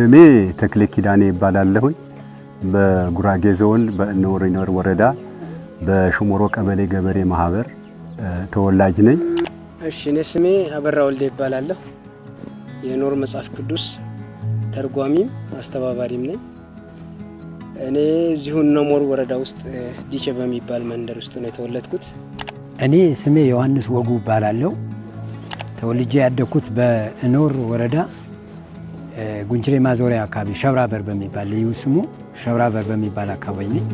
ስሜ ተክሌ ኪዳኔ ይባላለሁኝ። በጉራጌ ዞን በእኖር ወረዳ በሽሞሮ ቀበሌ ገበሬ ማህበር ተወላጅ ነኝ። እሺ፣ እኔ ስሜ አበራ ወልዴ ይባላለሁ። የኖር መጽሐፍ ቅዱስ ተርጓሚም አስተባባሪም ነኝ። እኔ እዚሁ እነሞር ወረዳ ውስጥ ዲቼ በሚባል መንደር ውስጥ ነው የተወለድኩት። እኔ ስሜ ዮሐንስ ወጉ እባላለሁ። ተወልጄ ያደግኩት በእኖር ወረዳ ጉንችሬ ማዞሪያ አካባቢ ሸብራበር በሚባል፣ ልዩ ስሙ ሸብራበር በሚባል አካባቢ ነኝ።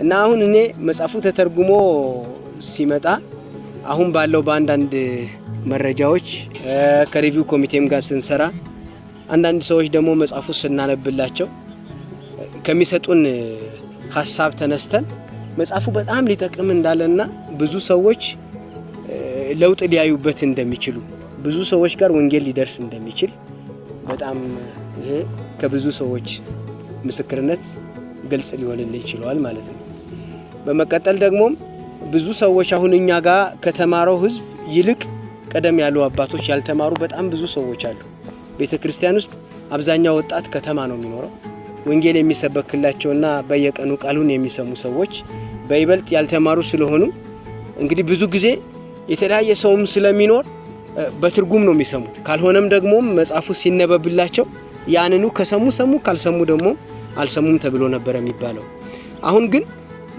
እና አሁን እኔ መጽሐፉ ተተርጉሞ ሲመጣ አሁን ባለው በአንዳንድ መረጃዎች ከ review ኮሚቴም ጋር ስንሰራ፣ አንዳንድ ሰዎች ደግሞ መጽሐፉ ስናነብላቸው ከሚሰጡን ሀሳብ ተነስተን መጽሐፉ በጣም ሊጠቅም እንዳለና ብዙ ሰዎች ለውጥ ሊያዩበት እንደሚችሉ፣ ብዙ ሰዎች ጋር ወንጌል ሊደርስ እንደሚችል በጣም ይሄ ከብዙ ሰዎች ምስክርነት ግልጽ ሊሆንልን ችሏል ማለት ነው። በመቀጠል ደግሞ ብዙ ሰዎች አሁን እኛ ጋር ከተማረው ሕዝብ ይልቅ ቀደም ያሉ አባቶች ያልተማሩ በጣም ብዙ ሰዎች አሉ። ቤተ ክርስቲያን ውስጥ አብዛኛው ወጣት ከተማ ነው የሚኖረው። ወንጌል የሚሰበክላቸውና በየቀኑ ቃሉን የሚሰሙ ሰዎች በይበልጥ ያልተማሩ ስለሆኑ እንግዲህ ብዙ ጊዜ የተለያየ ሰውም ስለሚኖር በትርጉም ነው የሚሰሙት። ካልሆነም ደግሞ መጽሐፉ ሲነበብላቸው ያንኑ ከሰሙ ሰሙ፣ ካልሰሙ ደግሞ አልሰሙም ተብሎ ነበር የሚባለው። አሁን ግን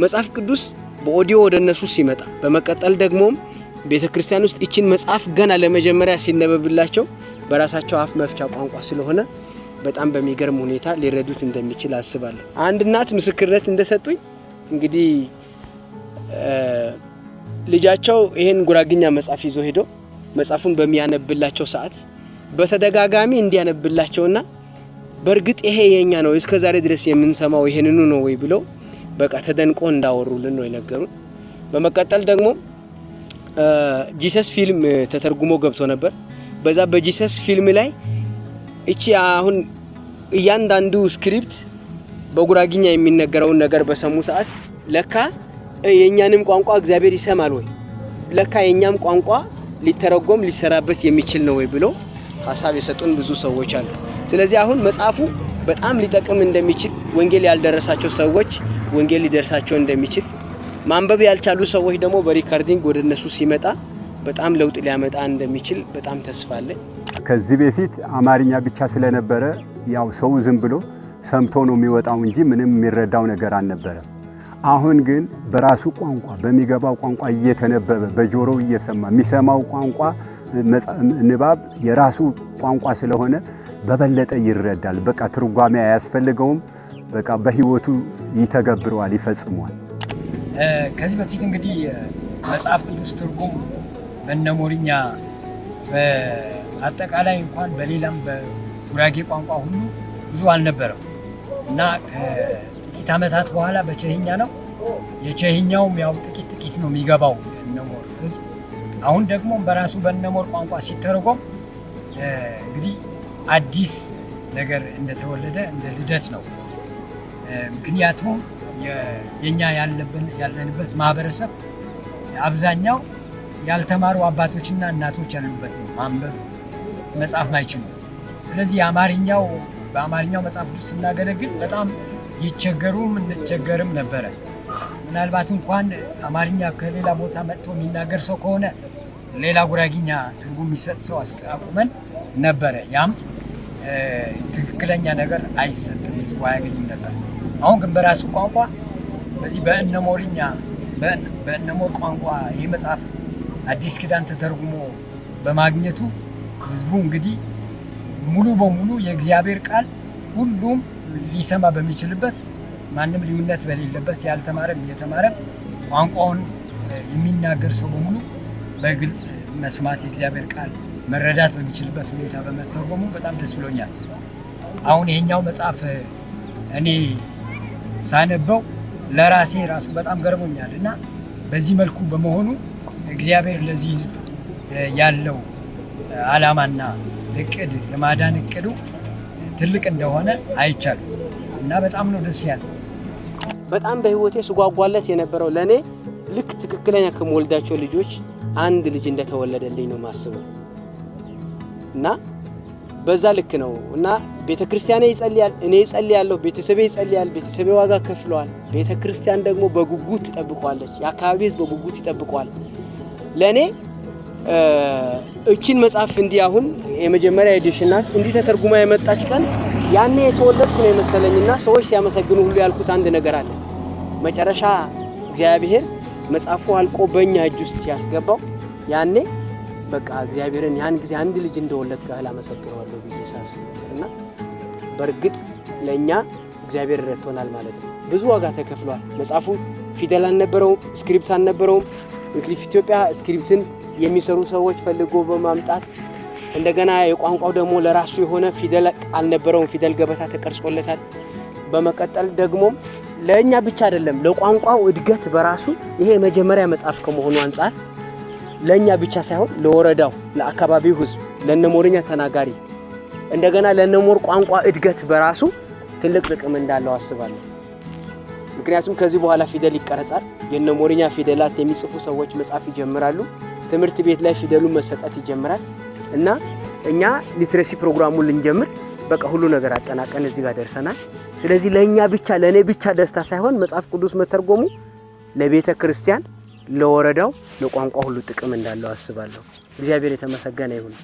መጽሐፍ ቅዱስ በኦዲዮ ወደ እነሱ ሲመጣ፣ በመቀጠል ደግሞ ቤተ ክርስቲያን ውስጥ ይችን መጽሐፍ ገና ለመጀመሪያ ሲነበብላቸው በራሳቸው አፍ መፍቻ ቋንቋ ስለሆነ በጣም በሚገርም ሁኔታ ሊረዱት እንደሚችል አስባለሁ። አንድ እናት ምስክርነት እንደሰጡኝ እንግዲህ ልጃቸው ይሄን ጉራግኛ መጽሐፍ ይዞ ሄዶ መጽሐፉን በሚያነብላቸው ሰዓት በተደጋጋሚ እንዲያነብላቸውና በእርግጥ ይሄ የኛ ነው፣ እስከ ዛሬ ድረስ የምንሰማው ይሄንኑ ነው ወይ ብለው በቃ ተደንቆ እንዳወሩልን ነው የነገሩን። በመቀጠል ደግሞ Jesus ፊልም ተተርጉሞ ገብቶ ነበር። በዛ በ Jesus ፊልም ላይ እቺ አሁን እያንዳንዱ script በጉራግኛ የሚነገረውን ነገር በሰሙ ሰዓት ለካ የእኛንም ቋንቋ እግዚአብሔር ይሰማል ወይ፣ ለካ የእኛም ቋንቋ ሊተረጎም ሊሰራበት የሚችል ነው ወይ ብሎ ሀሳብ የሰጡን ብዙ ሰዎች አሉ። ስለዚህ አሁን መጽሐፉ በጣም ሊጠቅም እንደሚችል፣ ወንጌል ያልደረሳቸው ሰዎች ወንጌል ሊደርሳቸው እንደሚችል፣ ማንበብ ያልቻሉ ሰዎች ደግሞ በ recording ወደ እነሱ ሲመጣ በጣም ለውጥ ሊያመጣ እንደሚችል በጣም ተስፋ አለ። ከዚህ በፊት አማርኛ ብቻ ስለነበረ ያው ሰው ዝም ብሎ ሰምቶ ነው የሚወጣው እንጂ ምንም የሚረዳው ነገር አልነበረም። አሁን ግን በራሱ ቋንቋ፣ በሚገባው ቋንቋ እየተነበበ፣ በጆሮው እየሰማ፣ የሚሰማው ቋንቋ ንባብ የራሱ ቋንቋ ስለሆነ በበለጠ ይረዳል። በቃ ትርጓሜ አያስፈልገውም። በቃ በሕይወቱ ይተገብረዋል፣ ይፈጽመዋል። ከዚህ በፊት እንግዲህ መጽሐፍ ቅዱስ ትርጉም በነሞርኛ በአጠቃላይ እንኳን በሌላም በጉራጌ ቋንቋ ሁሉ ብዙ አልነበረም እና ከጥቂት ዓመታት በኋላ በቸሂኛ ነው። የቸሂኛውም ያው ጥቂት ጥቂት ነው የሚገባው የእነሞር ሕዝብ። አሁን ደግሞ በራሱ በእነሞር ቋንቋ ሲተረጎም እንግዲህ አዲስ ነገር እንደተወለደ እንደ ልደት ነው። ምክንያቱም የኛ ያለንበት ማህበረሰብ አብዛኛው ያልተማሩ አባቶችና እናቶች ያሉበት ነው፣ ማንበብ መጻፍ ማይችሉ። ስለዚህ የአማርኛው በአማርኛው መጽሐፍ ቅዱስ ስናገለግል በጣም ይቸገሩም እንቸገርም ነበረ። ምናልባት እንኳን አማርኛ ከሌላ ቦታ መጥቶ የሚናገር ሰው ከሆነ ሌላ ጉራጊኛ ትርጉም የሚሰጥ ሰው አቁመን ነበረ። ያም ትክክለኛ ነገር አይሰጥም፣ ህዝቡ አያገኝም ነበር። አሁን ግን በራሱ ቋንቋ በዚህ በእነሞርኛ በእነሞር ቋንቋ ይህ መጽሐፍ አዲስ ኪዳን ተተርጉሞ በማግኘቱ ህዝቡ እንግዲህ ሙሉ በሙሉ የእግዚአብሔር ቃል ሁሉም ሊሰማ በሚችልበት፣ ማንም ልዩነት በሌለበት፣ ያልተማረም የተማረም ቋንቋውን የሚናገር ሰው በሙሉ በግልጽ መስማት፣ የእግዚአብሔር ቃል መረዳት በሚችልበት ሁኔታ በመተርጎሙ በጣም ደስ ብሎኛል። አሁን ይሄኛው መጽሐፍ እኔ ሳነበው ለራሴ ራሱ በጣም ገርሞኛል እና በዚህ መልኩ በመሆኑ እግዚአብሔር ለዚህ ህዝብ ያለው ዓላማና እቅድ፣ የማዳን እቅዱ ትልቅ እንደሆነ አይቻልም እና በጣም ነው ደስ ያለው። በጣም በህይወቴ ስጓጓለት የነበረው ለእኔ ልክ ትክክለኛ ከምወልዳቸው ልጆች አንድ ልጅ እንደተወለደልኝ ነው ማስበው እና በዛ ልክ ነው። እና ቤተ ክርስቲያኔ ይጸልያል፣ እኔ ይጸልያለሁ፣ ቤተሰቤ ይጸልያል። ቤተሰቤ ዋጋ ከፍለዋል። ቤተ ክርስቲያን ደግሞ በጉጉት ትጠብቀዋለች። የአካባቢ ሕዝብ በጉጉት ይጠብቀዋል። ለእኔ እቺን መጽሐፍ እንዲህ አሁን የመጀመሪያ edition ናት፣ እንዲህ ተተርጉማ የመጣች ቀን ያኔ የተወለድኩ ነው የመሰለኝና ሰዎች ሲያመሰግኑ ሁሉ ያልኩት አንድ ነገር አለ። መጨረሻ እግዚአብሔር መጽሐፉ አልቆ በእኛ እጅ ውስጥ ሲያስገባው ያኔ በቃ እግዚአብሔርን ያን ጊዜ አንድ ልጅ እንደወለድኩ ያህል አመሰግነዋለሁ ብዬ ሳስብ ነበር። እና በእርግጥ ለእኛ እግዚአብሔር ረድቶናል ማለት ነው። ብዙ ዋጋ ተከፍሏል። መጽሐፉ ፊደል አልነበረውም፣ script አልነበረውም። ዊክሊፍ ኢትዮጵያ script ን የሚሰሩ ሰዎች ፈልጎ በማምጣት፣ እንደገና የቋንቋው ደግሞ ለራሱ የሆነ ፊደል አልነበረውም። ፊደል ገበታ ተቀርጾለታል። በመቀጠል ደግሞ ለእኛ ብቻ አይደለም፣ ለቋንቋው እድገት በራሱ ይሄ የመጀመሪያ መጽሐፍ ከመሆኑ አንጻር ለእኛ ብቻ ሳይሆን ለወረዳው፣ ለአካባቢው ሕዝብ፣ ለነሞርኛ ተናጋሪ፣ እንደገና ለነሞር ቋንቋ እድገት በራሱ ትልቅ ጥቅም እንዳለው አስባለሁ። ምክንያቱም ከዚህ በኋላ ፊደል ይቀረጻል። የነሞርኛ ፊደላት የሚጽፉ ሰዎች መጻፍ ይጀምራሉ። ትምህርት ቤት ላይ ፊደሉ መሰጠት ይጀምራል እና እኛ literacy ፕሮግራሙን ልንጀምር በቃ ሁሉ ነገር አጠናቀን እዚህ ጋር ደርሰናል። ስለዚህ ለእኛ ብቻ፣ ለእኔ ብቻ ደስታ ሳይሆን መጽሐፍ ቅዱስ መተርጎሙ ለቤተ ክርስቲያን፣ ለወረዳው፣ ለቋንቋ ሁሉ ጥቅም እንዳለው አስባለሁ። እግዚአብሔር የተመሰገነ ይሁን።